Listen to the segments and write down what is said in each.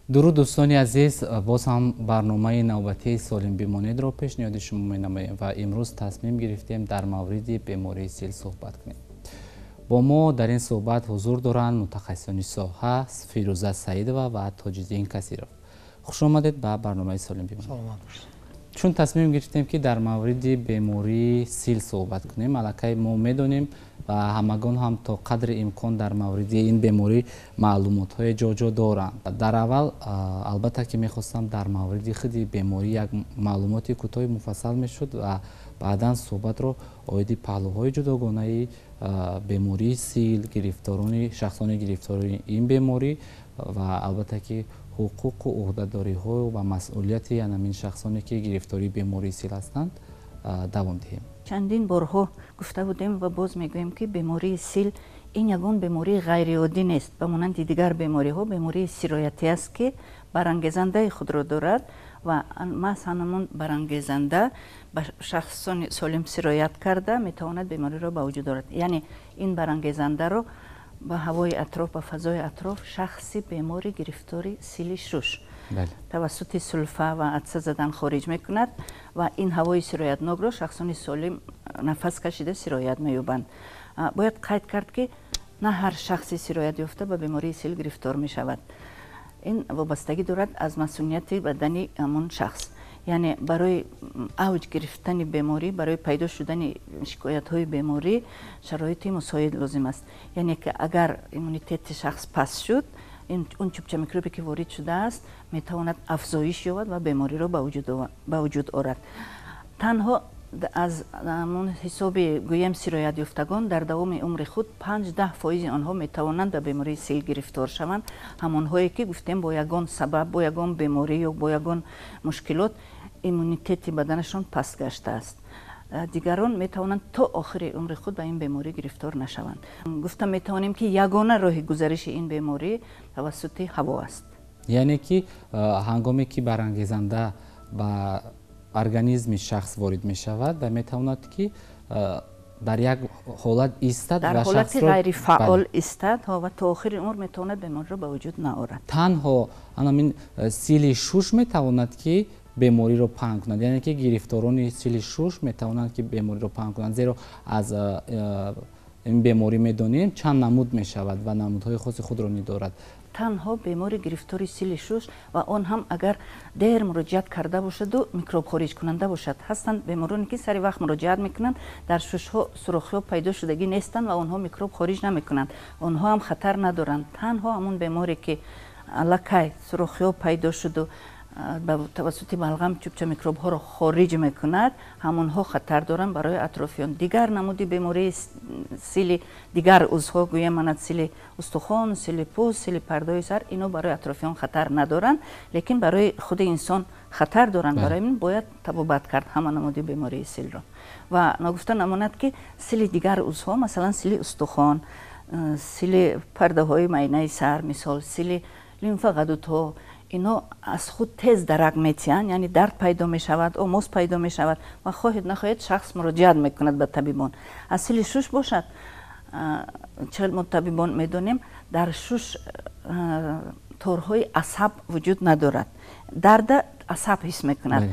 Дуруд, дӯстони азиз, боз ҳам барномаи навбатии «Солим бимонедро» пешниҳоди шумо менамоем ва имрӯз тасмим гирифтем дар мавриди бемории сил суҳбат кунем. Бо мо дар ин суҳбат ҳузур доранд мутахассисони соҳа Фирӯза Саидова ва Тоҷиддин Касиров. Хуш омадед ба барномаи «Солим бимонед». Чун тасмим гирифтем, ки дар мавриди бемории сил суҳбат кунем, аллакай мо медонем ва ҳамагон ҳам то қадри имкон дар мавриди ин беморӣ маълумотҳои ҷоҷо доранд. Дар аввал, албатта, ки мехостам дар мавриди худи беморӣ як маълумоти кӯтоҳи муфассал мешуд ва баъдан суҳбатро оиди паҳлӯҳои ҷудогонаи бемории сил, гирифторони, шахсони гирифтори ин беморӣ ва, албатта ки, ҳуқуқу ӯҳдадориҳо ва масъулияти ҳамин шахсоне, ки гирифтори бемории сил ҳастанд, давом диҳем. Чандин борҳо гуфта будем ва боз мегӯем, ки бемории сил ин ягон бемории ғайриоддӣ нест. Ба монанди дигар бемориҳо бемории сироятӣ аст, ки барангезандаи худро дорад ва маҳз ҳамон барангезанда ба шахсони солим сироят карда метавонад, бемориро ба вуҷуд орад. Яъне ин барангезандаро ба ҳавои атроф, ба фазои атроф шахси бемори гирифтори сили шуш тавассути сулфа ва атса задан хориҷ мекунад ва ин ҳавои сироятнокро шахсони солим нафас кашида сироят меёбанд. Бояд қайд кард, ки на ҳар шахси сироят ёфта ба бемории сил гирифтор мешавад. Ин вобастагӣ дорад аз масунияти бадани ҳамон шахс. Яъне барои авҷ гирифтани беморӣ, барои пайдо шудани шикоятҳои беморӣ шароити мусоид лозим аст. Яъне ки агар иммунитети шахс паст шуд, он чӯбча микробе, ки ворид шудааст, метавонад афзоиш ёбад ва бемориро ба вуҷуд орад. Танҳо аз ҳамон ҳисоби гӯем сироятёфтагон дар давоми умри худ 5-10 фоизи онҳо метавонанд ба бемории сил гирифтор шаванд. Ҳамонҳое, ки гуфтем, бо ягон сабаб, бо ягон беморӣ ё бо ягон мушкилот иммунитети баданашон паст гаштааст. Дигарон метавонанд то охири умри худ ба ин беморӣ гирифтор нашаванд. Гуфта метавонем, ки ягона роҳи гузариши ин беморӣ тавассути ҳаво аст. Яъне ки ҳангоме ки барангезанда ба организми шахс ворид мешавад ва метавонад, ки дар як ҳолат истад. Дар ҳолати ғайрифаъол истад ва то охири умр метавонад бемориро ба вуҷуд наорад. Танҳо анамин сили шуш метавонад, ки бемориро паҳн кунад, яъне ки гирифторони сили шуш метавонанд, ки бемориро паҳн кунанд, зеро аз ин беморӣ медонем, чанд намуд мешавад ва намудҳои хоси худро дорад. Танҳо бемори гирифтори сили шуш ва он ҳам агар дер муроҷиат карда бошаду микроб хориҷкунанда бошад. Ҳастанд бемороне, ки сари вақт муроҷиат мекунанд, дар шушҳо сурохиҳо пайдо шудагӣ нестанд ва онҳо микроб хориҷ намекунанд. Онҳо ҳам хатар надоранд. Танҳо ҳамон беморе, ки аллакай сурохиҳо пайдо шуду тавассути балғам чӯбча микробҳоро хориҷ мекунад, ҳамонҳо хатар доранд барои атрофиён. Дигар намуди бемории сили дигар узвҳо, гӯем, манад сили устухон, сили пӯст, сили пардаҳои сар, ино барои атрофиён хатар надоранд, лекин барои худи инсон хатар доранд. Барои ин бояд табобат кард ҳама намуди бемории силро. Ва ногуфта намонад, ки сили дигар узвҳо, масалан, сили устухон, сили пардаҳои майнаи сар, мисол, сили лимфағадудҳо, ино аз худ тез дарак метиҳанд. Яъне дард пайдо мешавад, омоз пайдо мешавад ва хоҳед нахоҳед шахс муроҷиат мекунад ба табибон. Аз сили шуш бошад, чӣ мо табибон медонем, дар шуш торҳои асаб вуҷуд надорад. Дарда асаб ҳис мекунад.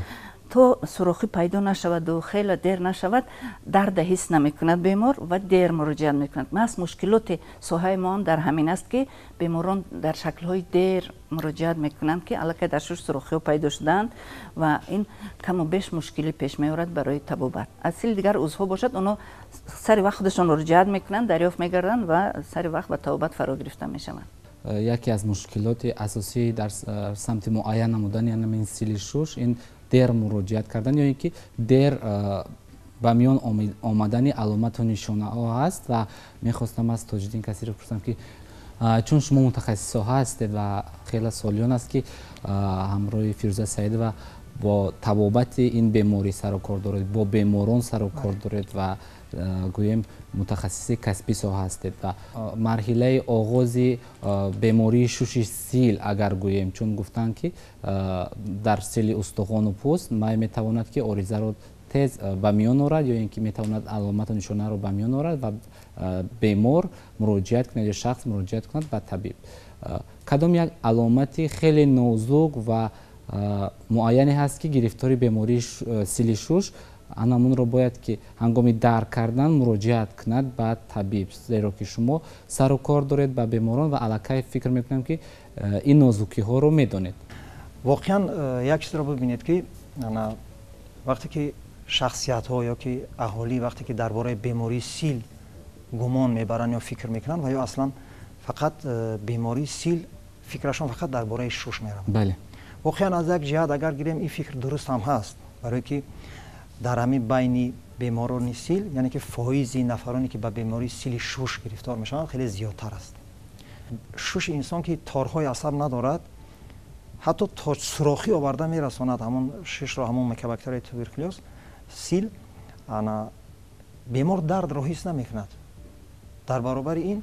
То сурохӣ пайдо нашаваду хеле дер нашавад, дарда ҳис намекунад бемор ва дер муроҷиат мекунад. Маҳз мушкилоти соҳаи мо ҳам дар ҳамин аст, ки беморон дар шаклҳои дер муроҷиат мекунанд, ки аллакай дар шуш сурохиҳо пайдо шудаанд ва ин каму беш мушкилӣ пеш меорад барои табобат. Аз сили дигар узвҳо бошад, онҳо сари вақт худашон муроҷиат мекунанд, дарёфт мегарданд ва сари вақт ба табобат фаро гирифта мешаванд. Яке аз мушкилоти асосӣ дар самти муайян намудани ҳамин сили шуш ин дер муроҷиат кардан ё ин ки дер ба миён омадани аломату нишонаҳо ҳаст. Ва мехостам аз Тоҷиддин Касиров пурсам, ки чун шумо мутахассисоҳа ҳастед ва хеле солиён аст, ки ҳамроҳи Фирӯза Саидова бо табобати ин беморӣ сару кор доред, бо беморон сару кор доред ва гӯем, мутахассиси касбӣ соҳа ҳастед, ва марҳилаи оғози бемории шуши сил агар гӯем, чун гуфтанд, ки дар сили устухону пӯст май метавонад, ки оризаро тез ба миён орад ё ин ки метавонад аломату нишонаро ба миён орад ва бемор муроҷиат кунад ё шахс муроҷиат кунад ба табиб. Кадом як аломати хеле нозук ва муайяне ҳаст, ки гирифтори бемории сили шуш анамунро бояд ки ҳангоми дарк кардан муроҷиат кунад ба табиб, зеро ки шумо сару кор доред ба беморон ва аллакай фикр мекунам, ки ин нозукиҳоро медонед. Воқеан, як чизро бибинед, ки вақте ки шахсиятҳо ё ки аҳолӣ вақте ки дар бораи бемории сил гумон мебаранд ё фикр мекунанд, ва ё аслан фақат бемории сил фикрашон фақат дар бораи шуш меравад. Воқеан, аз як ҷиҳат агар гирем, ин фикр дуруст ҳам ҳаст, барое ки дар ҳамин байни беморони сил, яъне ки фоизи нафароне, ки ба бемории сили шуш гирифтор мешаванд, хеле зиёдтар аст. Шуши инсон, ки торҳои асаб надорад, ҳатто то сурохӣ оварда мерасонад ҳамон шушро, ҳамон микобактерияи туберкулёз сил. Ана бемор дардро ҳис намекунад. Дар баробари ин,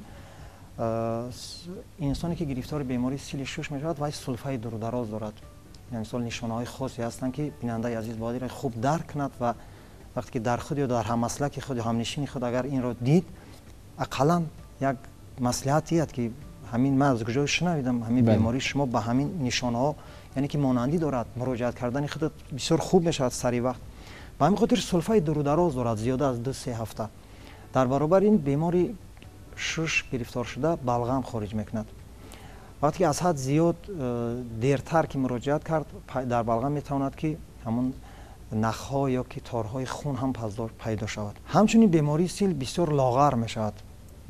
инсоне, ки гирифтори бемории сили шуш мешавад, вай сулфаи дурудароз дорад. Мисол, нишонаҳои хосе ҳастанд, ки бинандаи азиз бояд инро хуб дарк кунад ва вақте ки дар худ ё дар ҳаммаслаки худ ё ҳамнишини худ агар инро дид, ақаллан як маслиҳат диҳад, ки ҳамин ман аз куҷо шунавидам, ҳамин бемории шумо ба ҳамин нишонаҳо, яъне ки монандӣ дорад, муроҷиат кардани худат бисёр хуб мешавад сари вақт. Ба ҳамин хотир сулфаи дурудароз дорад, зиёда аз 2-3 ҳафта. Дар баробари ин, бемори шуш гирифторшуда балғам хориҷ мекунад. Вақте ки аз ҳад зиёд дертар ки муроҷиат кард, дар балғам метавонад, ки ҳамон нахҳо ё ки торҳои хун ҳам пайдо шавад. Ҳамчунин бемории сил бисёр лоғар мешавад,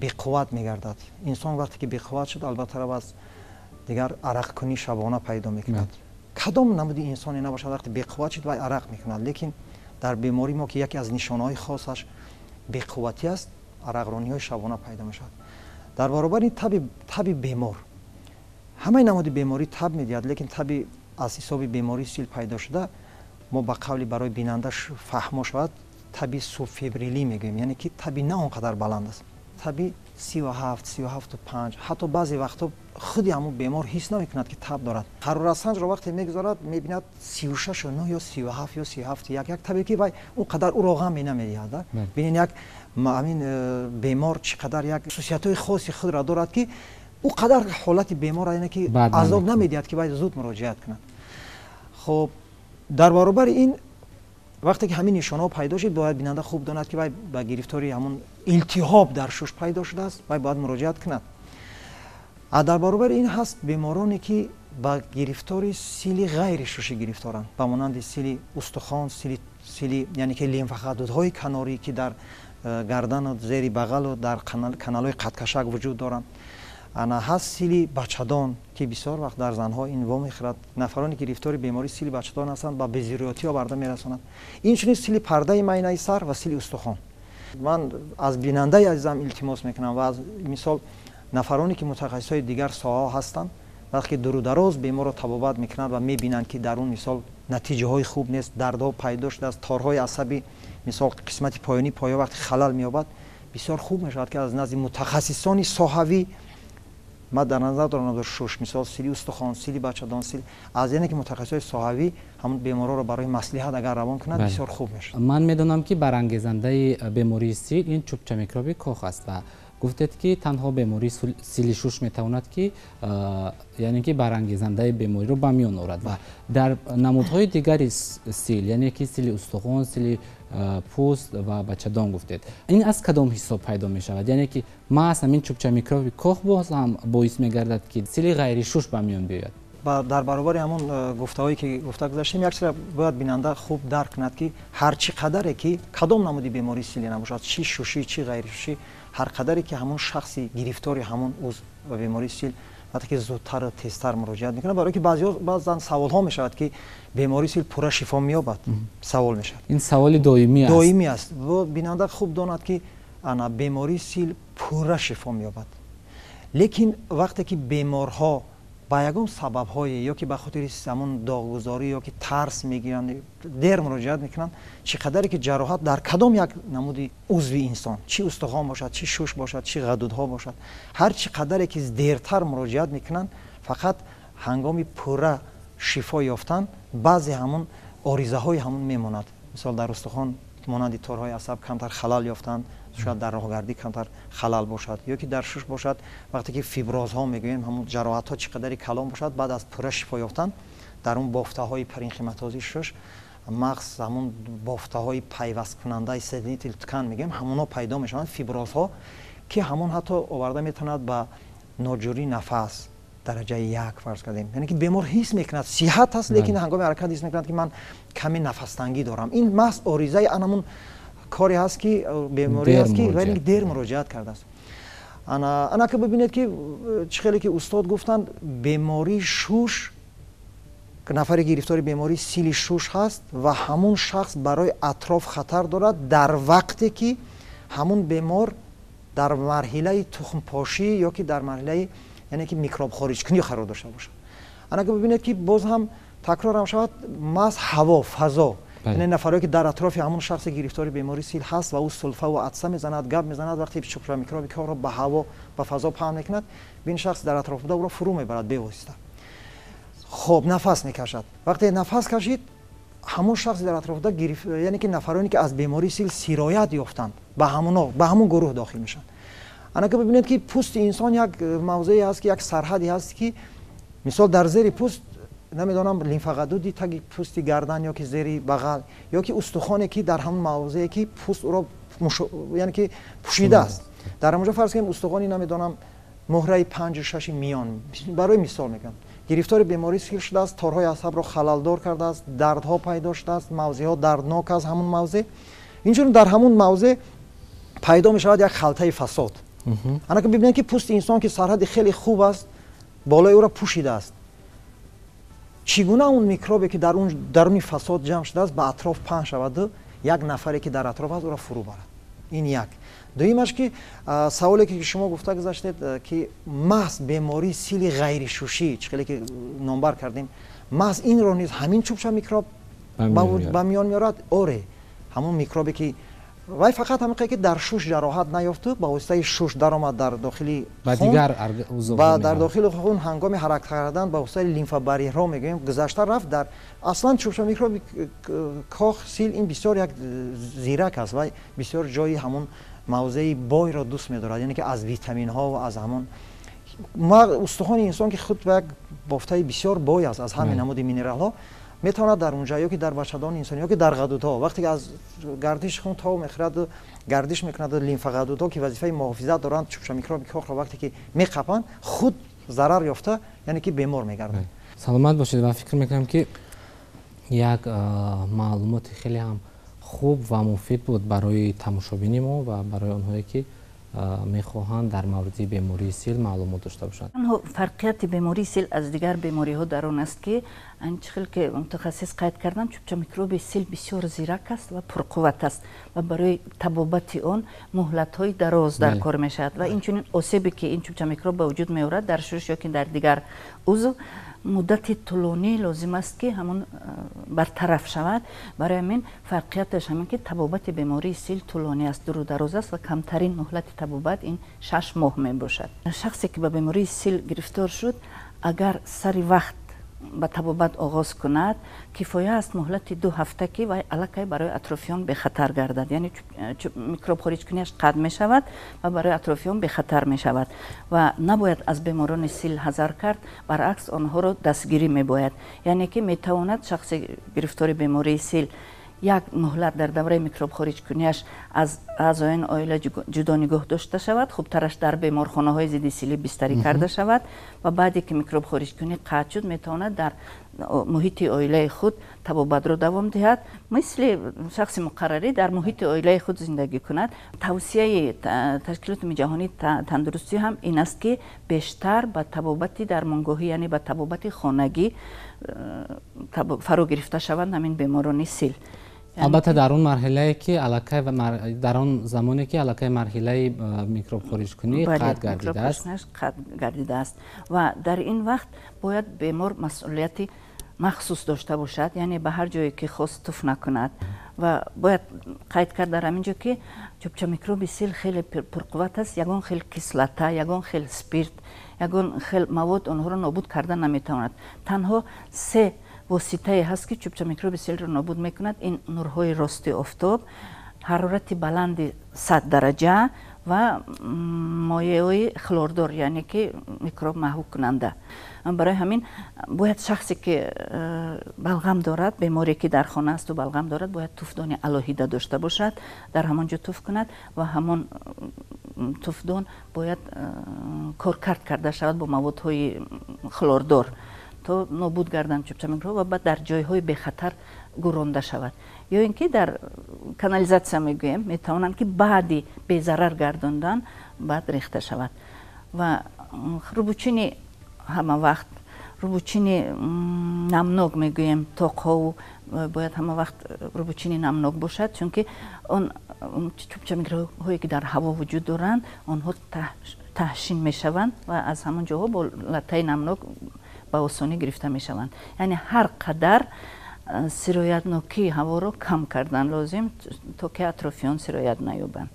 беқувват мегардад инсон. Вақте ки беқувват шуд, албатта, аз дигар арақкунӣ шабона пайдо мекунад. Кадом намуди инсоне набошад, вақте беқувват шуд, вай арақ мекунад. Лекин дар бемории мо, ки яке аз нишонаҳои хосаш беқувватӣ аст, арақрониҳои шабона пайдо мешавад. Дар баробари таби бемор, ҳамаи намуди беморӣ таб медиҳад, лекин таби аз ҳисоби бемории сил пайдо шуда, мо ба қавли барои бинанда фаҳмо шавад, таби субфебрилӣ мегӯем, яъне ки таби на он қадар баланд аст, таби 37, 37,5. Ҳатто баъзе вақтҳо худи ҳамун бемор ҳис намекунад, ки таб дорад. Ҳароратсанҷро вақте мегузорад, мебинад 36,9 ё 37 ё 37,1, як табе, ки вай он қадар ӯро ғам намедиҳад. Бинед, як ҳамин бемор чӣ қадар як хусусиятҳои хоси худро дорад, ки ӯ қадар ҳолати бемор, яъне ки азоб намедиҳад, ки вай зуд муроҷиат кунад. Хуб, дар баробари ин, вақте ки ҳамин нишонаҳо пайдо шуд, бояд бинанда хуб донад, ки вай ба гирифтори ҳамон илтиҳоб дар шуш пайдо шудааст, вай бояд муроҷиат кунад. А дар баробари ин ҳаст бемороне, ки ба гирифтори сили ғайри шушӣ гирифторанд, ба монанди сили устухон, сили, яъне ки лимфағадудҳои канорӣ, ки дар гардану зери бағалу дар каналҳои қадкашак вуҷуд доранд. Ана ҳаст сили бачадон, ки бисёр вақт дар занҳо ин вомехӯрад. Нафароне, ки гирифтори бемории сили бачадон ҳастанд, ба безурётӣ оварда мерасонад. Инчунин сили пардаи майнаи сар ва сили устухон. Ман аз бинандаи азизам илтимос мекунам ва аз мисол нафароне, ки мутахассисҳои дигар соҳаҳо ҳастанд, вақте ки дурудароз беморро табобат мекунанд ва мебинанд, ки дар он мисол натиҷаҳои хуб нест, дардҳо пайдо шудааст, торҳои асаби, мисол, қисмати поёнии поё вақте халал меёбад, бисёр хуб мешавад, ки аз назди мутахассисони соҳавӣ, ман дар назар дорам шуш, мисол, сили устухон, сили бачадон, сил аз, яъне ки мутахассисои соҳавӣ ҳамон беморҳоро барои маслиҳат агар равон кунад, бисёр хуб мешавад. Ман медонам, ки барангезандаи бемории сил ин чӯбча микроби Кох аст ва гуфтед, ки танҳо бемории сили шуш метавонад, ки яъне ки барангезандаи бемориро ба миён орад. Ва дар намудҳои дигари сил, яъне ки сили устухон, сили пӯст ва бачадон гуфтед, ин аз кадом ҳисоб пайдо мешавад? Яъне ки маҳз ҳамин чӯбча микроби Кох боз ҳам боис мегардад, ки сили ғайришуш ба миён биёяд? Дар баробари ҳамон гуфтаҳое, ки гуфта гузаштем, як чизро бояд бинанда хуб дарк кунад, ки ҳар чӣ қадаре ки кадом намуди бемории силе набошад, чӣ шушӣ, чӣ ғайришушӣ, ҳар қадаре ки ҳамон шахси гирифтори ҳамон узв ба бемории сил вақте ки зудтару тезтар муроҷиат мекунад, барое ки баъзан саволҳо мешавад, ки бемории сил пурра шифо меёбад, савол мешавад. Ин саволи доимӣ аст. Доимӣ аст. Бинанда хуб донад, ки ана бемории сил пурра шифо меёбад, лекин вақте ки беморҳо ба ягон сабабҳое ё ки ба хотири ҳамон доғгузорӣ ё ки тарс мегиранд, дер муроҷиат мекунанд, чӣ қадаре ки ҷароҳат дар кадом як намуди узви инсон, чӣ устухон бошад, чӣ шуш бошад, чӣ ғадудҳо бошад, ҳар чӣ қадаре ки дертар муроҷиат мекунанд, фақат ҳангоми пурра шифо ёфтан баъзе ҳамон оризаҳои ҳамон мемонад. Мисол, дар устухон монанди торҳои асаб камтар халал ёфтанд. Шояд дар роҳгардӣ камтар халал бошад, ё ки дар шуш бошад, вақте ки фиброзҳо мегӯем, ҳамун ҷароҳатҳо чӣ қадари калон бошад, баъд аз пурра шифо ёфтан дар он бофтаҳои паренхиматозии шуш мағз, ҳамун бофтаҳои пайвасткунандаи соединительный ткань мегӯем, ҳамунҳо пайдо мешаванд, фиброзҳо, ки ҳамон ҳатто оварда метавонад ба ноҷурии нафас дараҷаи як, фарз кардем. Яъне ки бемор ҳис мекунад сиҳат аст, лекин ҳангоми ҳаракат ҳис мекунад, ки ман каме нафастангӣ дорам. Ин маҳз оризаи анамун коре ҳаст, ки беморӣ аст, ки вале дер муроҷиат кардааст. Анака бибинед, ки чӣ хеле ки устод гуфтанд, бемории шуш, нафаре гирифтори бемории сили шуш ҳаст ва ҳамун шахс барои атроф хатар дорад, дар вақте ки ҳамун бемор дар марҳилаи тухмпошӣ ё ки дар марҳилаи, яъне ки микроб хориҷкунӣ қарор дошта бошад. Анака бибинед, ки боз ҳам такрорам шавад, маҳз ҳаво, фазо, яъне нафарое ки дар атрофи ҳамун шахси гирифтори бемории сил ҳаст ва ӯ сулфаву атса мезанад, гап мезанад, вақте чӯбча микроби корро ба ҳаво, ба фазо паҳн мекунад, бин шахс дар атроф буда ӯро фурӯ мебарад бевосита. Хоб, нафас мекашад. Вақте нафас кашид, ҳамун шахси дар атроф буда, яъне ки нафароне ки аз бемории сил сироят ёфтанд, ба ҳамуно, ба ҳамун гурӯҳ дохил мешаванд. Анака бибинед, ки пӯсти инсон як мавзее ҳаст, ки як сарҳаде ҳаст, ки мисол дар зери пӯст, намедонам, лимфағадуди таги пӯсти гардан ё ки зери бағал ё ки устухоне, ки дар ҳамон мавзее ки пӯст ӯро, яъне ки пӯшидааст, дар ҳамонҷо, фарз кунем, устухони, намедонам, муҳраи панҷу шаши миён, барои мисол мегӯям, гирифтори бемории сил шудааст, торҳои асабро халалдор кардааст, дардҳо пайдо шудааст, мавзеъҳо дарднок аст ҳамун мавзеъ. Инчунин дар ҳамун мавзеъ пайдо мешавад як халтаи фасод. Анака бибинед, ки пӯсти инсон, ки сарҳади хеле хуб аст, болои ӯро пӯшидааст, чӣ гуна он микробе, ки дар он даруни фасод ҷамъ шудааст, ба атроф паҳн шаваду як нафаре, ки дар атроф аст, ӯро фурӯ барад? Ин як. Дуюмаш, ки саволе ки шумо гуфта гузаштед, ки маҳз бемории сили ғайришушӣ, чӣ хеле ки номбар кардем, маҳз инро низ ҳамин чӯбча микроб ба миён меорад. Оре, ҳамон микробе, ки вай фақат ҳамин ки дар шуш ҷароҳат наёфту ба воситаи шуш даромад дар дохили ва дар дохили хун, ҳангоми ҳаракат кардан ба воситаи лимфабариҳо мегӯем, гузашта рафт. Дар аслан чӯбча микроби кох сил ин бисёр як зирак аст ва бисёр ҷои ҳамон мавзеи бойро дӯст медорад, яъне ки аз витаминҳо ва аз ҳамон устухони инсон, ки худ як бофтаи бисёр бой аст аз ҳамин намуди минералҳо, метавонад дар унҷа ё ки дар бачадони инсон ё ки дар ғадудҳо, вақте ки аз гардиши хун тов мехӯраду гардиш мекунаду лимфағадудҳо, ки вазифаи муҳофизат доранд, чӯбча микроби кохро вақте ки меқапанд, худ зарар ёфта, яъне ки бемор мегардад. Саломат бошед. Ва фикр мекунам, ки як маълумоти хеле ҳам хуб ва муфид буд барои тамошобини мо ва барои онҳое, ки мехоҳанд дар мавриди бемории сил маълумот дошта бошанд. Танҳо фарқияти бемории сил аз дигар бемориҳо дар он аст, ки чӣ хел ки мутахассис қайд кардам, чӯбча микроби сил бисёр зирак аст ва пурқувват аст ва барои табобати он муҳлатҳои дароз дар кор мешавад. Ва инчунин осебе, ки ин чӯбча микроб ба вуҷуд меорад дар шуш ё ки дар дигар узв, муддати тӯлонӣ лозим аст, ки ҳамон бартараф шавад. Барои ҳамин фарқияташ ҳамин, ки табобати бемории сил тӯлонӣ аст, дуру дароз аст ва камтарин муҳлати табобат ин 6 моҳ мебошад. Шахсе, ки ба бемории сил гирифтор шуд, агар сари вақт ба табобат оғоз кунад, кифоя аст муҳлати 2 ҳафта, ки вай аллакай барои атрофиён бехатар гардад, яъне микроб хориҷкунияш қатъ мешавад ва барои атрофиён бехатар мешавад. Ва набояд аз беморони сил ҳазар кард, баръакс, онҳоро дастгирӣ мебояд. Яъне ки метавонад шахси гирифтори бемории сил як муҳлат дар давраи микроб хориҷкунияш аз аъзоёни оила ҷудо нигоҳ дошта шавад, хубтараш дар беморхонаҳои зидди силӣ бистарӣ карда шавад ва баъде ки микроб хориҷкунӣ қатъ шуд, метавонад дар муҳити оилаи худ табобатро давом диҳад, мисли шахси муқаррарӣ дар муҳити оилаи худ зиндагӣ кунад. Тавсияи Ташкилоти Ҷаҳонии Тандурустӣ ҳам ин аст, ки бештар ба табобати дармонгоҳӣ, яъне ба табобати хонагӣ фаро гирифта шаванд ҳамин беморони сил. Албатта, дар он марҳилае, ки аллакай, дар он замоне, ки аллакай марҳилаи микробхориҷкунӣ қатъ гардидааст. Қатъ гардидааст. Ва дар ин вақт бояд бемор масъулияти махсус дошта бошад, яъне ба ҳар ҷое ки хост туф накунад. Ва бояд қайд кард дар ҳамин ҷо, ки чӯбча микроби сил хеле пурқувват аст. Ягон хел кислота, ягон хел спирт, ягон хел мавод онҳоро нобуд карда наметавонад. Танҳо се воситае ҳаст, ки чӯбча микроби силро нобуд мекунад: ин нурҳои рости офтоб, Ҳарорати баланди 100 дараҷа ва моеъҳои хлордор, яъне ки микроб маҳвкунанда. Барои ҳамин бояд шахсе ки балғам дорад, беморе ки дар хона асту балғам дорад, бояд туфдони алоҳида дошта бошад, дар ҳамон ҷо туф кунад ва ҳамон туфдон бояд коркард карда шавад бо маводҳои хлордор, то нобуд гарданд чӯбча микроб ва баъд дар ҷойҳои бехатар гуронда шавад. Ё ин ки дар канализатсия мегӯем, метавонанд ки баъди безарар гардондан баъд рехта шавад. Ва рубучини ҳама вақт, рубучини намнок мегӯем, тоқҳову бояд ҳама вақт рубучини намнок бошад, чунки он чӯбча микробҳое ки дар ҳаво вуҷуд доранд, онҳо таҳшин мешаванд ва аз ҳамон ҷоҳо бо латтаи намнок ба осонӣ гирифта мешаванд. Яъне ҳар қадар сироятнокии ҳаворо кам кардан лозим, то ки атрофиён сироят наёбанд.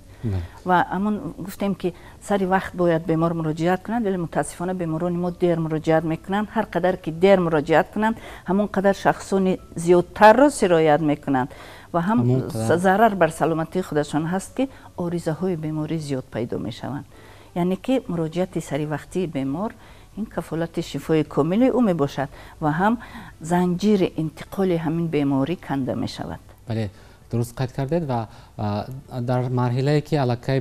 Ва ҳамон гуфтем ки сари вақт бояд бемор муроҷиат кунад, вале мутаассифона беморони мо дер муроҷиат мекунанд. Ҳар қадар ки дер муроҷиат кунанд, ҳамон қадар шахсони зиёдтарро сироят мекунанд ва ҳам зарар бар саломатии худашон ҳаст, ки оризаҳои беморӣ зиёд пайдо мешаванд. Яъне ки муроҷиати саривақтии бемор ин кафолати шифои комили ӯ мебошад ва ҳам занҷири интиқоли ҳамин беморӣ канда мешавад. Бале, дуруст қайд кардед. Ва дар марҳилае ки аллакай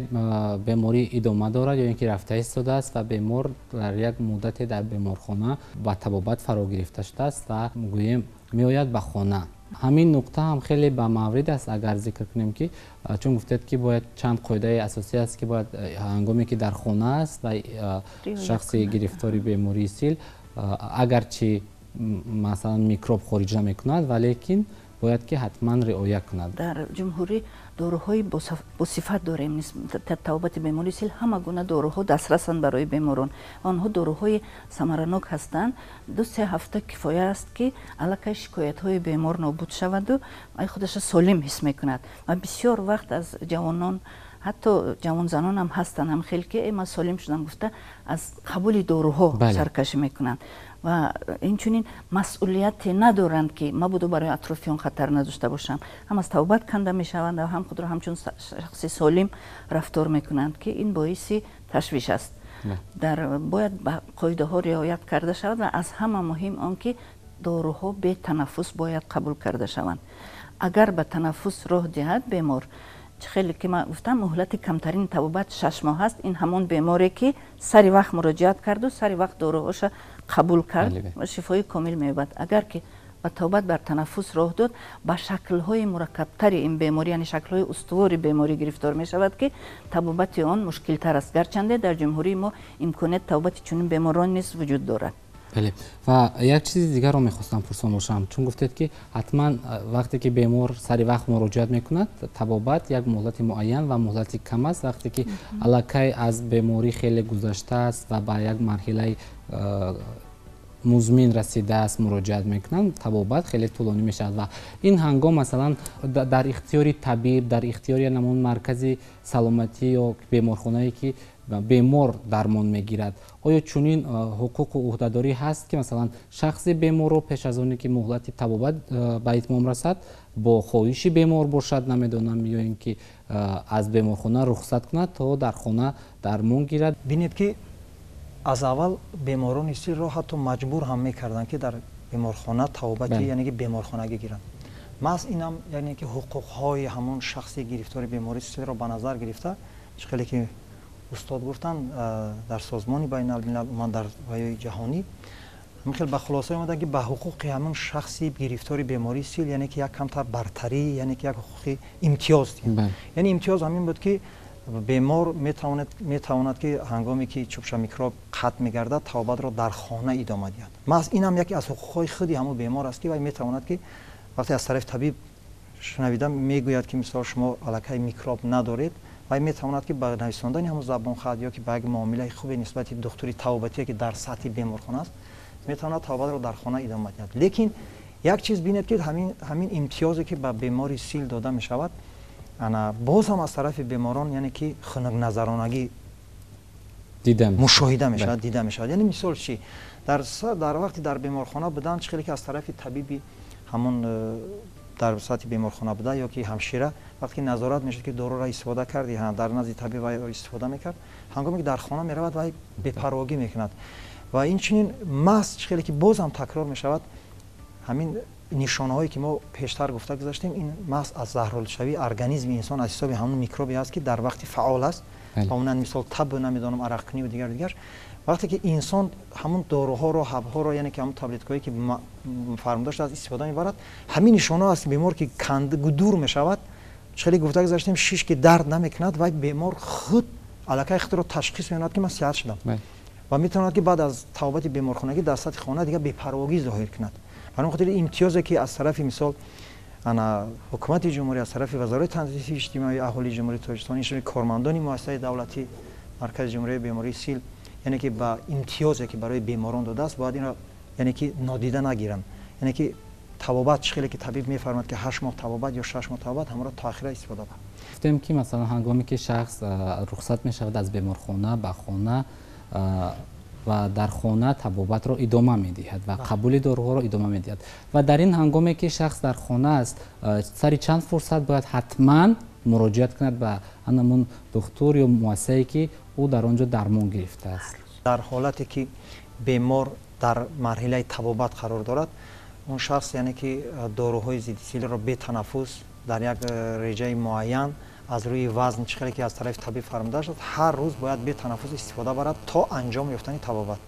беморӣ идома дорад ё ин ки рафта истодааст ва бемор дар як муддате дар беморхона ба табобат фаро гирифта шудааст ва гӯем меояд ба хона, ҳамин нуқта ҳам хеле ба маврид аст. Агар зикр кунем ки чун гуфтед ки бояд чанд қоидаи асосӣ аст ки бояд ҳангоме ки дар хона аст ва шахси гирифтори бемории сил агарчи масалан микроб хориҷ намекунад, валекин бояд ки ҳатман риоя кунад. Дар ҷумҳурӣ доруҳои босифат дорем. Нисбат табобати бемории сил ҳама гуна доруҳо дастрасанд барои беморон. Онҳо доруҳои самаранок ҳастанд. 2-3 ҳафта кифоя аст, ки аллакай шикоятҳои бемор нобуд шаваду ай худаша солим ҳис мекунад. Ва бисёр вақт аз ҷавонон, ҳатто ҷавонзанон ҳам ҳастанд ҳам хел ки ман солим шудам гуфта аз қабули доруҳо саркашӣ мекунанд ва инчунин масъулияте надоранд, ки мабодо барои атрофиён хатар надошта бошам. Ҳам аз табобат канда мешаванд ва ҳам худро ҳамчун шахси солим рафтор мекунанд, ки ин боиси ташвиш аст. Дар бояд ба қоидаҳо риоят карда шавад ва аз ҳама муҳим он ки доруҳо бетанаффус бояд қабул карда шаванд. Агар ба танаффус роҳ диҳад бемор, хеле ки ман гуфтам, муҳлати камтарини табобат 6 моҳ аст. Ин ҳамон беморе ки сари вақт муроҷиат карду сари вақт доруҳоша қабул кард ва шифои комил меёбад. Агар ки ба табобат бар танаффус роҳ дод, ба шаклҳои мураккабтари ин беморӣ, яъне шаклҳои устувори беморӣ гирифтор мешавад, ки табобати он мушкилтар аст. Гарчанде дар ҷумҳурии мо имконияти табобати чунин беморон низ вуҷуд дорад. Бале, ва як чизи дигарро мехостам пурсон бошам. Чун гуфтед ки ҳатман вақте ки бемор сари вақт муроҷиат мекунад, табобат як муҳлати муайян ва муҳлати кам аст. Вақте ки аллакай аз беморӣ хеле гузаштааст ва ба як марҳилаи музмин расидааст муроҷиат мекунанд, табобат хеле тӯлонӣ мешавад. Ва ин ҳангом масалан дар ихтиёри табиб, дар ихтиёри намон маркази саломатӣ ё беморхонае ки бемор дармон мегирад, оё чунин ҳуқуқу ӯҳдадорӣ ҳаст, ки масалан шахси беморро пеш аз оне ки муҳлати табобат ба итмом расад, бо хоҳиши бемор бошад, намедонам, ё ин ки аз беморхона рухсат кунад то дар хона дармон гирад? Бинед ки аз аввал беморони силро ҳатто маҷбур ҳам мекарданд, ки дар беморхона табобати, яъне ки беморхонагӣ гиранд. Маҳз инам, яъне ки ҳуқуқҳои ҳамон шахси гирифтори бемории силро ба назар гирифта, чӣ хеле ки устод гуфтанд, дар созмони байналмилал, умуман дар ваёи ҷаҳонӣ ҳамин хел ба хулоса омаданд, ки ба ҳуқуқи ҳамон шахси гирифтори бемории сил, яъне ки як камтар бартарӣ, яъне ки як ҳуқуқи имтиёз диҳанд. Яъне имтиёз ҳамин буд, ки бемор метавонад ки ҳангоме ки чӯбча микроб қатъ мегардад, табобатро дар хона идома диҳад. Маҳз ин ҳам яке аз ҳуқуқҳои худи ҳамон бемор аст, ки вай метавонад ки вақте аз тарафи табиб шунавида мегӯяд, ки мисол шумо аллакай микроб надоред, вай метавонад ки ба нависондани ҳамон забонхат ё ки ба як муомилаи хубе нисбати духтури табобатие, ки дар сатҳи беморхона аст, метавонад табобатро дар хона идома диҳад. Лекин як чиз бинед, ки ҳамин имтиёзе ки ба бемори сил дода мешавад, ана боз ҳам аз тарафи беморон, яъне ки хунукназаронагӣ мушоҳида мешавад, дида мешавад. Яъне мисол чӣ? Дар вақти дар беморхона будан, чӣ хеле ки аз тарафи табиби ҳамон дар сатҳи беморхона буда ё ки ҳамшира, вақте ки назорат мешуд, ки доруро истифода кардӣ, дар назди табиб вай истифода мекард, ҳангоме ки дар хона меравад, вай бепарвогӣ мекунад. Ва инчунин маҳз чӣ хеле ки боз ҳам такрор мешавад, ҳамин нишонаҳое ки мо пештар гуфта гузаштем, ин маҳз аз заҳролудшавии организми инсон аз ҳисоби ҳамон микробе аст, ки дар вақти фаъол аст, ба монанди мисол таб, намедонам, арақкунӣ ва дигар дигар. Вақте ки инсон ҳамон доруҳоро, ҳабҳоро, яъне ки ҳамон таблеткаҳое ки фармуда шудааст, истифода мебарад, ҳамин нишонаҳо аст, бемор ки гудур мешавад, хеле гуфта гузаштем, шиш ки дард намекунад, вай бемор худ аллакай худро ташхис мекунад, ки ман сиҳат шудам, ва метавонад, ки баъд аз табобати беморхонагӣ дар сатҳи хона дигар бепарвогӣ зоҳир кунад. Барои хотири имтиёзе ки аз тарафи мисол ана ҳукумати ҷумҳурӣ, аз тарафи Вазорати тандурустии иҷтимоии аҳолии Ҷумҳурии Тоҷикистон, инчунин кормандони муассисаи давлатӣ Маркази ҷумҳурии бемории сил, яъне ки ба имтиёзе ки барои беморон додааст, бояд инро яъне ки нодида нагиранд. Яъне ки табобат чӣ хеле ки табиб мефармояд, ки 8 моҳ табобат ё 6 моҳ табобат, ҳамаро то охира истифода бар. Гуфтем, ки масалан ҳангоме ки шахс рухсат мешавад аз беморхона ба хона ва дар хона табобатро идома медиҳад ва қабули доруҳоро идома медиҳад, ва дар ин ҳангоме ки шахс дар хона аст, сари чанд фурсат бояд ҳатман муроҷиат кунад ба ҳамон духтур ё муассисае, ки ӯ дар он ҷо дармон гирифтааст? Дар ҳолате ки бемор дар марҳилаи табобат қарор дорад, он шахс яъне ки доруҳои зиддисилиро бетанаффус дар як реҷаи муайян аз рӯи вазн, чӣ хеле ки аз тарафи табиб фармуда шуд, ҳар рӯз бояд бетанаффус истифода барад то анҷом ёфтани табобат.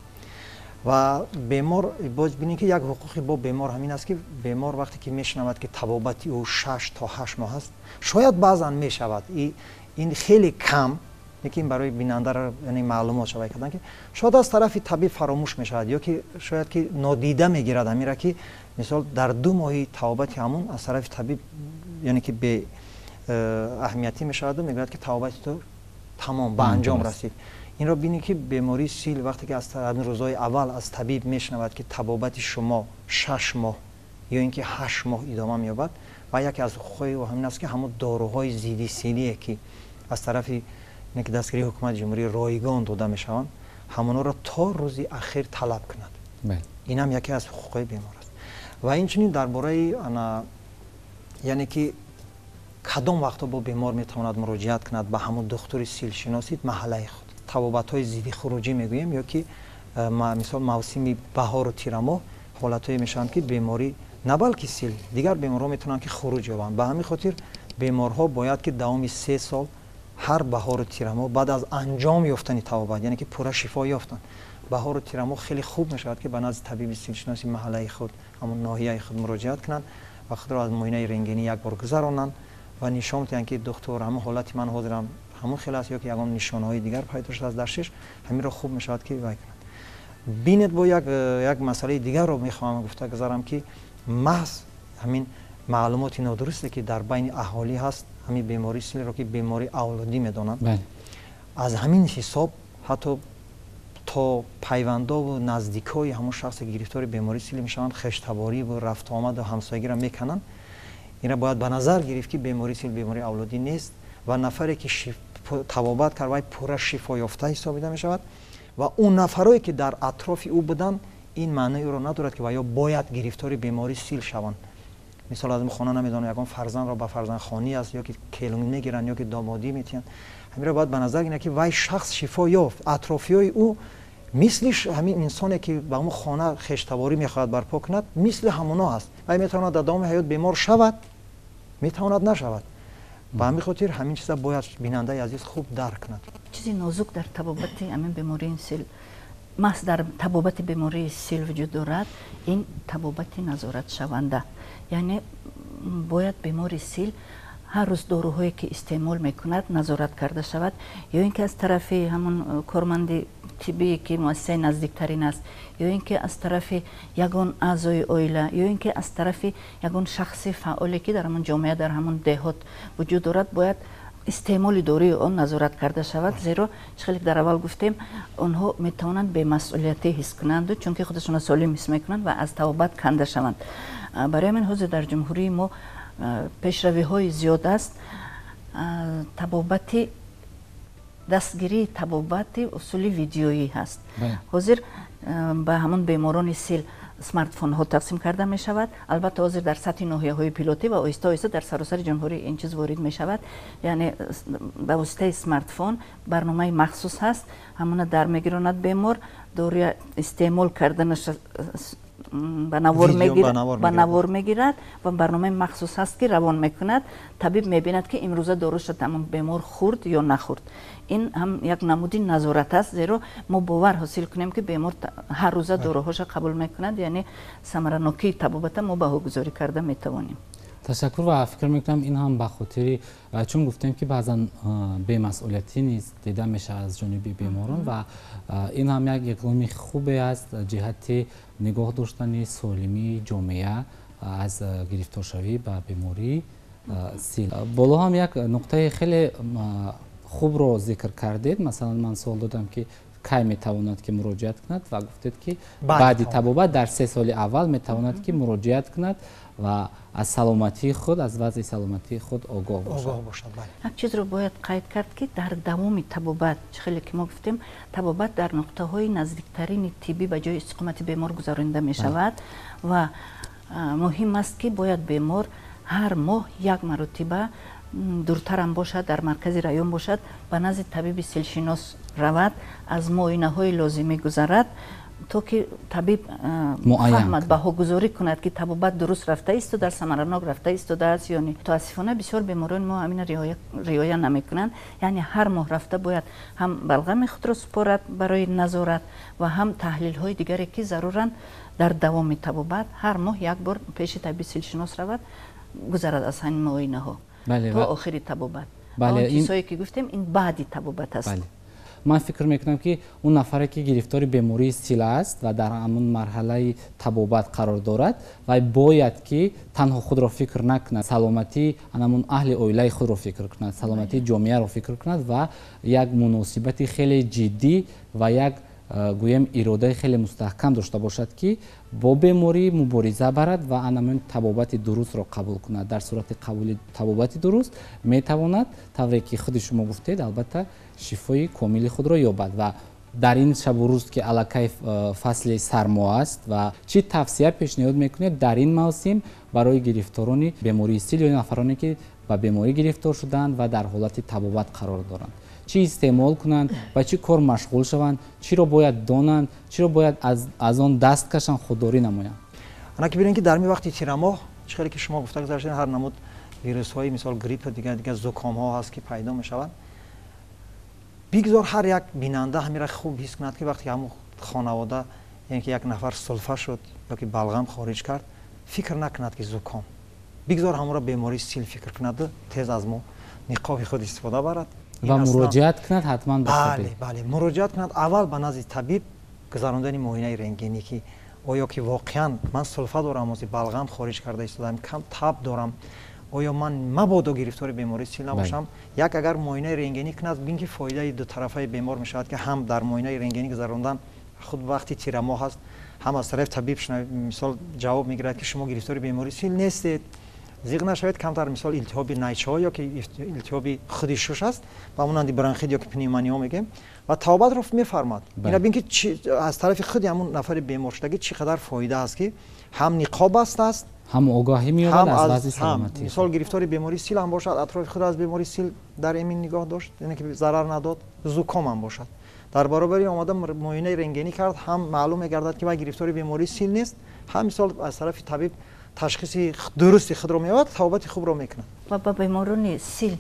Ва бемор боз бинед, ки як ҳуқуқи бо бемор ҳамин аст, ки бемор вақте ки мешунавад, ки табобати ӯ 6 то 8 моҳ аст, шояд баъзан мешавад, ин хеле кам, лекин барои бинандаро яъне маълумот шавай кардан, ки шояд аз тарафи табиб фаромӯш мешавад ё ки шояд ки нодида мегирад ҳамира, ки мисол дар 2 моҳи табобати ҳамун аз тарафи табиб яъне ки бе аҳамиятӣ мешаваду мегӯяд, ки табобати ту тамом ба анҷом расид. Инро бинед, ки бемории сил вақте ки аз рӯзҳои аввал аз табиб мешунавад, ки табобати шумо 6 моҳ ё ин ки 8 моҳ идома меёбад, ва яке аз ҳуқуқҳои ӯ ҳамин аст, ки ҳамон доруҳои зидди силие, ки аз тарафи ки дастгирии ҳукумати ҷумҳурӣ ройгон дода мешаванд, ҳамонҳоро то рӯзи ахир талаб кунад. Инам яке аз ҳуқуқҳои бемор аст. Ва инчунин дар бораи ана яъне ки кадом вақтҳо бо бемор метавонад муроҷиат кунад ба ҳамон духтури силшиноси маҳаллаи худ. Табобатҳои зидди хуруҷӣ мегӯем, ё ки мисол мавсими баҳору тирамоҳ ҳолатҳое мешаванд, ки беморӣ, на балки сил, дигар беморҳо метавонанд, ки хуруҷ ёбанд. Ба ҳамин хотир беморҳо бояд, ки давоми 3 сол ҳар баҳору тирамоҳ баъд аз анҷом ёфтани табобат, яъне ки пурра шифо ёфтанд, баҳору тирамоҳ хеле хуб мешавад, ки ба назди табиби силшиноси маҳаллаи худ, ҳамон ноҳияи худ муроҷиат кунанд ва худро аз муоинаи рентгенӣ як бор гузаронанд ва нишон диҳанд, ки духтур, ҳамон ҳолати ман ҳозирам ҳамон хел аст ё ки ягон нишонаҳои дигар пайдо шудааст дар шиш. Ҳаминро хуб мешавад, ки вай кунад. Бинед, бо як масъалаи дигарро мехоҳам гуфта гузарам, ки маҳз ҳамин маълумоти нодурусте, ки дар байни аҳолӣ ҳаст, ҳамин бемории силро ки бемории авлодӣ медонанд, аз ҳамин ҳисоб ҳатто то пайвандову наздикҳои ҳамон шахсе, ки гирифтори бемории сил мешаванд, хештабориву рафтуомаду ҳамсоягиро мекананд. Инро бояд ба назар гирифт, ки бемории сил бемории авлодӣ нест ва нафаре ки табобат кард, вай пурра шифоёфта ҳисобида мешавад ва он нафарое, ки дар атрофи ӯ буданд, ин маънои ӯро надорад, ки ваё бояд гирифтори бемории сил шаванд. Мисол, аз хона намедонам, ягон фарзандро ба фарзандхонӣ аст ё ки келин мегиранд ё ки домодӣ метиҳанд. Ҳаминро бояд ба назар гиранд, ки вай шахс шифо ёфт, атрофиёи ӯ мисли ҳамин инсоне, ки ба ҳамон хона хештаборӣ мехоҳад барпо кунад, мисли ҳамоно аст. Вай метавонад дар давоми ҳаёт бемор шавад, метавонад нашавад. Ба ҳамин хотир ҳамин чиза бояд бинандаи азиз хуб дарк кунад. Чизи нозук дар табобати ҳамин бемории сил, маҳз дар табобати бемории сил вуҷуд дорад, ин табобати назоратшаванда. Яъне бояд бемори сил ҳар рӯз доруҳое, ки истеъмол мекунад, назорат карда шавад, ё ин ки аз тарафи ҳамон корманди тиббие, ки муассисаи наздиктарин аст, ё ин ки аз тарафи ягон аъзои оила, ё ин ки аз тарафи ягон шахси фаъоле, ки дар ҳамон ҷомеа, дар ҳамон деҳот вуҷуд дорад, бояд истеъмоли доруи он назорат карда шавад. Зеро чӣ хеле дар аввал гуфтем, онҳо метавонанд бемасъулиятӣ ҳис кунанду, чунки худашонро солим ҳис мекунанд ва аз табобат канда шаванд. Барои ҳамин ҳозир дар ҷумҳурии мо пешравиҳои зиёд аст. Табобати дастгирии табобати усули видеоӣ ҳаст. Ҳозир ба ҳамон беморони сил Смартфонҳо тақсим карда мешавад. Албатта, ҳозир дар сатҳи ноҳияҳои пилотӣ ва оҳиста оҳиста дар саросари ҷумҳурӣ ин чиз ворид мешавад. Яъне ба воситаи смартфон барномаи махсус ҳаст, ҳамона дар мегиронад бемор, доруя истеъмол карданаш ба навор мегирад ва барномаи махсус ҳаст, ки равон мекунад. Табиб мебинад, ки имрӯза доруша тамом бемор хӯрд ё нахӯрд. Ин ҳам як намуди назорат аст, зеро мо бовар ҳосил кунем, ки бемор ҳар рӯза доруҳоша қабул мекунад, яъне самаранокии табобата мо баҳогузорӣ карда метавонем. Ташаккур. Ва фикр мекунам, ин ҳам ба хотири, чун гуфтем, ки баъзан бемасъулиятӣ низ дида мешавад аз ҷониби беморон, ва ин ҳам як иқдоми хубе аст ҷиҳати нигоҳ доштани солимии ҷомеа аз гирифторшавӣ ба бемории сил. Боло ҳам як нуқтаи хеле хубро зикр кардед. Масалан, ман суол додам, ки кай метавонад ки муроҷиат кунад, ва гуфтед, ки баъди табобат дар 3 соли аввал метавонад ки муроҷиат кунад ва аз саломатии худ, аз вазъи саломатии худ огоҳ бошад. Як чизро бояд қайд кард, ки дар давоми табобат, чӣ хеле ки мо гуфтем, табобат дар нуқтаҳои наздиктарини тиббӣ ба ҷои истиқомати бемор гузаронида мешавад ва муҳим аст, ки бояд бемор ҳар моҳ як маротиба, дуртарам бошад, дар маркази район бошад, ба назди табиби силшинос равад, аз муоинаҳои лозимӣ гузарад, то ки табиб фаҳмад, баҳогузорӣ кунад, ки табобат дуруст рафта истодааст, самаранок рафта истодааст ё не. Мутаассифона, бисёр беморони мо ҳамина риоя намекунанд. Яъне ҳар моҳ рафта бояд ҳам балғами худро супорад барои назорат ва ҳам таҳлилҳои дигаре, ки заруранд. Дар давоми табобат ҳар моҳ як бор пеши табиби силшинос равад, гузарад аз ҳамин муоинаҳо то охири табобат. Он чизҳое ки гуфтем, ин баъди табобат аст. Ман фикр мекунам, ки он нафаре, ки гирифтори бемории сил аст ва дар ҳамон марҳалаи табобат қарор дорад, вай бояд ки танҳо худро фикр накунад, саломатии анамон аҳли оилаи худро фикр кунад, саломатии ҷомеаро фикр кунад ва як муносибати хеле ҷиддӣ ва як, гӯем, иродаи хеле мустаҳкам дошта бошад, ки бо беморӣ мубориза барад ва анамон табобати дурустро қабул кунад. Дар сурати қабули табобати дуруст метавонад, тавре ки худи шумо гуфтед, албатта, шифои комили худро ёбад. Ва дар ин шабу рӯз, ки аллакай фасли сармо аст, ва чӣ тавсия пешниҳод мекунед дар ин мавсим барои гирифторони бемории сил ё нафароне, ки ба беморӣ гирифтор шуданд ва дар ҳолати табобат қарор доранд? Чӣ истеъмол кунанд, ба чӣ кор машғул шаванд, чиро бояд донанд, чиро бояд аз он даст кашанд, худдорӣ намоянд? Ана ки бинед, ки дар ми вақти тирамоҳ, чӣ хеле ки шумо гуфта гузаштед, ҳар намуд вирусҳои, мисол, грипп, дигар дигар зукомҳо ҳаст, ки пайдо мешаванд. Бигзор ҳар як бинанда ҳамира хуб ҳис кунад, ки вақте ҳамун хонавода, яъне ки як нафар сулфа шуд ё ки балғам хориҷ кард, фикр накунад, ки зуком, бигзор ҳамонро бемории сил фикр кунаду тез аз мо ниқоби худ истифода барад. Ва муроҷиат кунад ҳатман ба Бале, бале, муроҷиат кунад аввал ба назди табиб, гузарондани муоинаи рентгенӣ, ки оё ки воқеан ман сулфа дорам, ози балғам хориҷ карда истодаам, кам таб дорам, оё ман мабодо гирифтори бемории сил набошам? Як агар муоинаи рентгенӣ кунад, бин ки фоидаи дутарафаи бемор мешавад, ки ҳам дар муоинаи рентгенӣ гузарондан худ вақти тирамоҳ аст, ҳам аз тарафи табиб, мисол, ҷавоб мегирад, ки шумо гирифтори бемории сил нестед, зиқ нашавед, камтар, мисол, илтиҳоби найчаҳо ё ки илтиҳоби худи шуш аст, ба монанди бронхит ё ки пневмониҳо мегӯем, ва табобатро мефармад. Ина бин, ки аз тарафи худи ҳамун нафари беморшудагӣ чӣ қадар фоида аст, ки ҳам ниқоб аст, ҳам огоҳӣ меёбад аз вазъи саломатӣ. Мисол, гирифтори бемории сил ҳам бошад, атрофи худ аз бемории сил дар эмин нигоҳ дошт, яъне ки зарар надод. Зуком ҳам бошад, дар баробари омада муоинаи рентгенӣ кард, ҳам маълум мегардад, ки вай гирифтори бемории сил нест, ҳам, мисол, аз тарафи табиб ташхиси дурусти худро меёбад, табобати хубро мекунад. Ва ба беморони сил,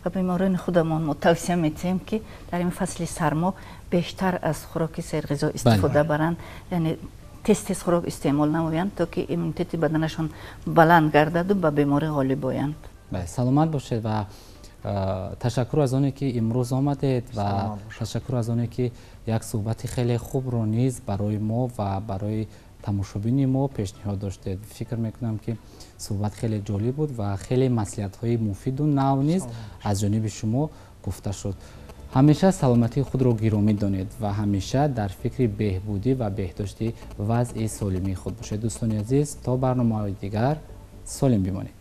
ба беморони худамон мо тавсия метиҳем, ки дар ин фасли сармо бештар аз хӯроки серғизо истифода баранд, яъне тез тез хӯрок истеъмол намоянд, то ки иммунитети баданашон баланд гардаду ба беморӣ ғолиб оянд. Саломат бошед ва ташаккур аз оне, ки имрӯз омадед, ва ташаккур аз оне, ки як суҳбати хеле хубро низ барои мо ва барои тамошобини мо пешниҳод доштед. Фикр мекунам, ки суҳбат хеле ҷолиб буд ва хеле маслиҳатҳои муфиду нав низ аз ҷониби шумо гуфта шуд. Ҳамеша саломатии худро гиромӣ донед ва ҳамеша дар фикри беҳбудӣ ва беҳдошти вазъи солимии худ бошед. Дӯстони азиз, то барномаҳои дигар солим бимонед.